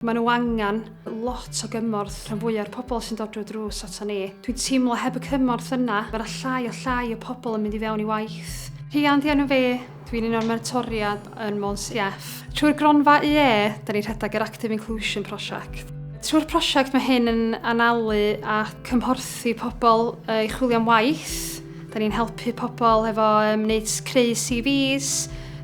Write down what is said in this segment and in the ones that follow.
Maen nhw angen lot o gymorth rhan fwyaf o'r pobl sy'n dod drwy drws ato ni. Dwi'n teimlo heb y cymorth yna, mae 'na llai a llai o pobl yn mynd i fewn i waith. Rhian 'di enw fi, dwi'n un o'r mentoriad yn Môn CF. Trwy'r gronfa UE, da ni'n rhedeg yr Active Inclusion prosiect. Trwy'r prosiect mae hyn yn analu a cymhorthu pobl i chwilio am waith. Da ni'n helpu pobl efo wneud creu CVs,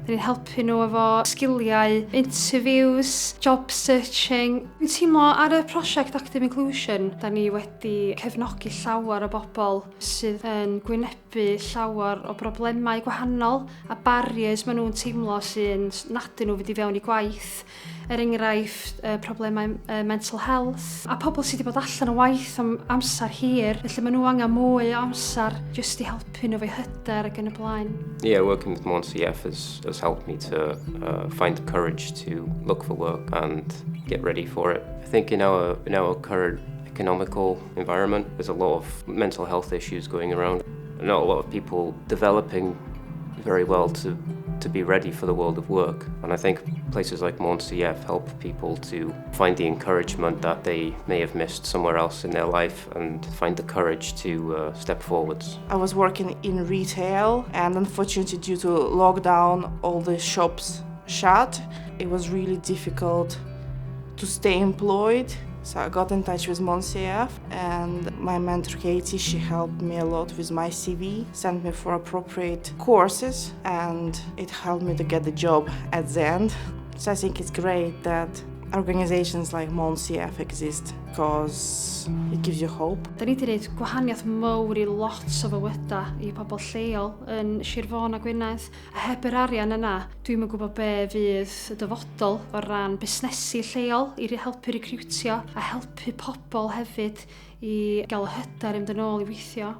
da ni'n helpu nhw efo sgiliau interviews, job searching. Dwi'n teimlo ar y prosiect Active Inclusion, da ni wedi cefnogi llawer o bobl sydd yn gwynebu llawer o broblemau gwahanol a barriers maen nhw'n teimlo sy'n nadu nhw fynd i fewn i gwaith. Er enghraifft, problemau mental health, a pobl sydd wedi bod allan o waith am amser hir, felly maen nhw angen mwy o amser jyst i helpu nhw efo'u hyder ac yn y blaen. Yeah, working with Môn CF has helped me to find the courage to look for work and get ready for it. I think in our current economical environment, there's a lot of mental health issues going around. Not a lot of people developing very well to be ready for the world of work. And I think places like Môn CF help people to find the encouragement that they may have missed somewhere else in their life and find the courage to step forwards. I was working in retail, and unfortunately, due to lockdown, all the shops shut. It was really difficult to stay employed. So I got in touch with Môn CF, and my mentor Katie, she helped me a lot with my CV, sent me for appropriate courses, and it helped me to get the job at the end. So I think it's great that organizations like Môn CF exist because it gives you hope. Da ni wedi gwneud gwahaniaeth mawr i lot o fywydau i pobl lleol yn Sir Fôn a Gwynedd. A heb yr arian yna, dwi'm yn gwybod be fydd y dyfodol o ran busnesu lleol i helpu recrwtio a helpu pobl hefyd i gael y hyder i mynd yn ôl i weithio.